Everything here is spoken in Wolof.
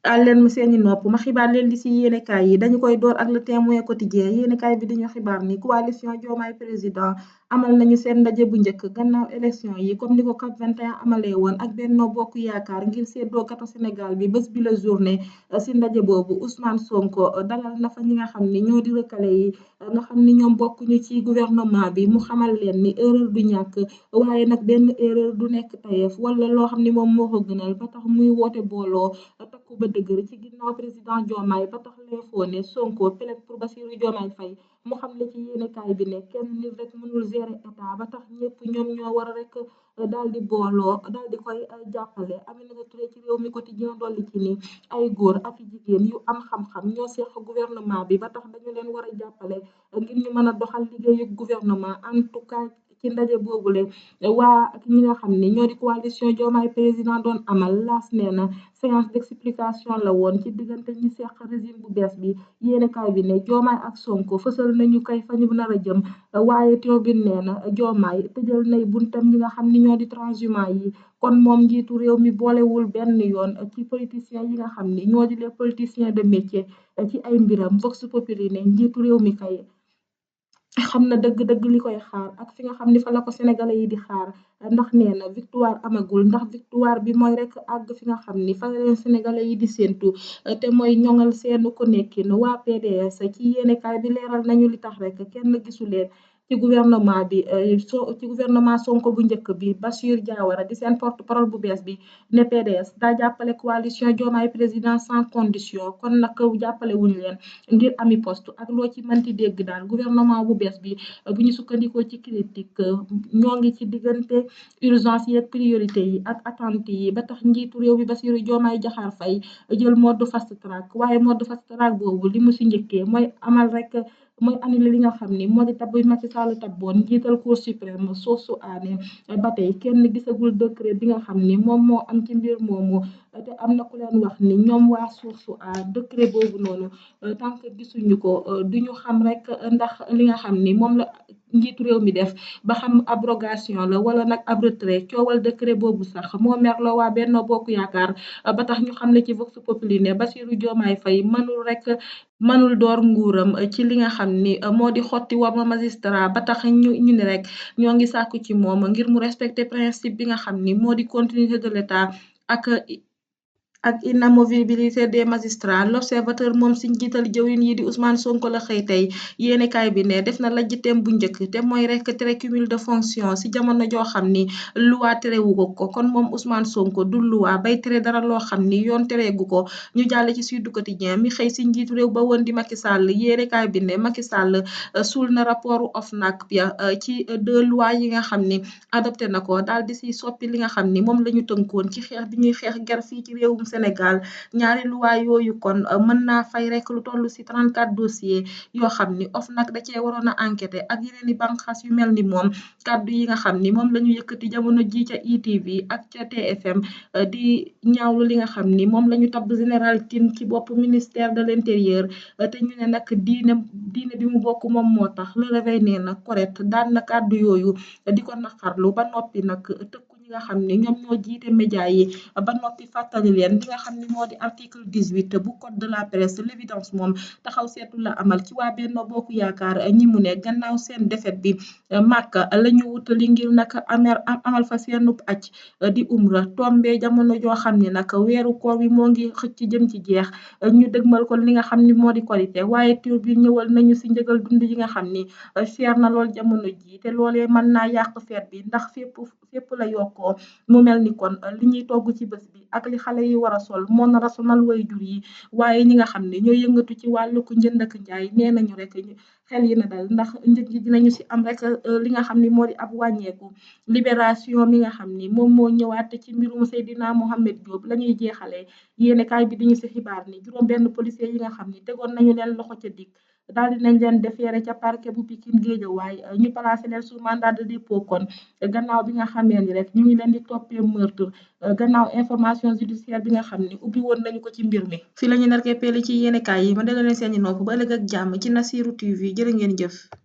àl leen ma seeni nopp ma xibaar leen li si yéenekaay yi dañu koy door ak Le Témoin Quotidien yéenekaay bi diñu xibaar ni coalition Diomaye Président amal nañu seen ndaje bu njëkk gannaaw élection yi comme ni ko COP 21 amalee woon ak Benno Bokk Yaakaar ngir séddoo gato Sénégal bi bés bi la journée si ndaje boobu Ousmane Sonko dalal na fa ñi nga xam ni ñoo di rëkkale yi nga xam ni ñoom bokkuñu ci gouvernement bi mu xamal leen ni erreur du ñàkk waaye nag benn erreur du nekk tayef wala loo xam ni moom moo ko gënal ba tax muy woote booloo takku ba dëgër ci ginnaaw président Diomaye ba tax l'info ne Sonko plaide pour Bassirou Diomaye Faye mu xam le ci yéenekaay bi ne kenn nit rek mënul gérer état ba tax ñëpp ñoom ñoo war a rek daal di booloo daal di koy jàppale Aminata Touré ci réew mi quotidien dolli ci ni ay góor ak jigéen yu am xam-xam ñoo seq gouvernement bi ba tax dañu leen war a jàppale ngir ñu mën a doxal liggéeyu gouvernement en tout cas ci ndaje boobule waa ak ñi nga xam ni ñoo di coalition Diomaye président doon amal laas nee na séance d'explication la woon ci diggante ñi seq régime bu bees bi yéenekaay bi ne Diomaye ak Sonko fësal nañu kay fa ñu nar a jëm waaye Tribune nee na Diomaye tëjal nay buntam ñi nga xam ni ñoo di transhumant yi kon moom njiitu réew mi boolewul benn yoon ci politiciens yi nga xam ni ñoo di les politiciens de métier ci ay mbiram Vox Populi ne njiitu réew mi kay xam na dëgg-dëgg li koy xaar ak fi nga xam ni fa la ko sénégalais yi di xaar ndax nee na victoire amagul ndax victoire bi mooy rek àgg fi nga xam ni fa la leen sénégalais yi di séentu te mooy ñoŋal seenu ko nekkin waa PDS ci yéenekaay bi leeral nañu li tax rek kenn gisu leen ci gouvernement bi ci gouvernement Sonko bu njëkk bi Bachir Diawara di seen porte parole bu bees bi ne PDS daa jàppale coalition Diomaye président sans condition kon nag jàppale wuñu leen ngir ami poste ak loo ci mënti dégg daal gouvernement bu bees bi bu ñu sukkandikoo ci critique ñoo ngi ci diggante urgence yi ak priorité yi ak attente yi ba tax njiitu réew bi Bassirou Diomaye Diakhar Faye jël mode fast track waaye mode fast track boobu li mu si njëkkee mooy amal rek mooy annulé li nga xam ni moo di tab Macky Sall tabboon njiital cour suprême soosu aane ba tey kenn gisagul décret bi nga xam ni moom moo am ci mbir moomu te am na ku leen wax ni ñoom waa source a décret boobu noonu tant que gisuñu ko duñu xam rek ndax li nga xam ni moom la njiitu réew mi def ba xam abrogation la wala nag ab retrait coowal décret boobu sax moo merloo waa Benno Bokk Yaakaar ba tax ñu xam ne ci Vox Populi ne Bassirou Diomaye Faye mënul door nguuram ci li nga xam ni moo di xotti war ma magistrat ba tax ñu ni rek ñoo ngi sàkku ci moom ngir mu respecter principe bi nga xam ni moo di continuité de l'État ak inamovibilité des magistrats l'observateur moom si njiital jëwriñ yi di Ousmane Sonko la xëy tey yéenekaay bi ne def na lajjiteem bu njëkk te mooy rek tere cumul de fonction si jamono joo xam ni loi terewu ko kon moom Ousmane Sonko du loi bay tere dara loo xam ni yoon tereegu ko ñu jàll ci Sud Quotidien mi xëy si njiitu réew ba woon di Macky Sall yéenekaay bi ne Macky Sall suul na rapport OFNAC ya ci deux lois yi nga xam ni adopté na ko daal di si soppi li nga xam ni moom la ñu tënkoon ci xeex bi ñuy xeex ger fii ci réewum Sénégal ñaari luwaa yooyu kon mën naa fay rek lu toll ci 34 dossiers yoo xam ni OFNAC da cee waroon a enquêté ak yeneen i bànqaas yu mel ni moom kàddu yi nga xam ni moom la ñu yëkkati jamono ji ca ITV ak ca TFM di ñaawlu li nga xam ni moom la ñu tabb général Tine ci bopp ministère de l'intérieur te ñu ne nag diine bi mu bokk moom moo tax le réveil nee na correct daan na kàddu yooyu di ko naqarlu ba noppi nag tëkku ñi nga xam ni ñoom ñoo jiite média yi ba noppi fàttali leen li nga xam ni moo di article 18 bu code de la presse l'évidence moom taxaw seetu la amal ci waa Benno Bokk Yaakaar ñi mu ne gannaaw seen défaite bi màkk la ñu wutali ngir nag amal fa seenub aj di umra tombe jamono joo xam ni nag weeru koor wi moo ngi xëcc jëm ci jeex ñu dëgmal ko li nga xam ni moo di korité waaye tur bi ñëwal nañu si njëgal dund yi nga xam ni cher na lool jamono ji te loolee mën naa yàq feet bi ndax fépp la yokkoo mu mel ni kon li ñuy togg ci bés bi ak li xale yi war a sol moo nar a sonal way jur yi waaye ñi nga xam ne ñoo yëngatu ci wàllu ko njënd ak njaay nee nañu rek xel yi na dal ndax njëg yi dinañu si am rek li nga xam ni moo di ab wàññeeku libération mi nga xam ni moom moo ñëwaat ci mbirum Seydina Mohamed Diop la ñuy jeexalee yéenekaay bi diñu si xibaar ni juróom benn policier yi nga xam ni tegoon nañu leen loxo ca dig daal dinañ leen defeere ca parquet bu Pikine Guédiawaye ñu placé leen sous mandat de dépôt kon gannaaw bi nga xamee ni rek ñu ngi leen di toppee meurtre gannaaw information judiciaire bi nga xam ni ubbi woon nañu ko ci mbir mi fi la ñu nar keppeli ci yéenekaay yi ma dala leen seeni nopp ba ëllëg ak jàmm ci Nasiru TV jërë ngeen jëf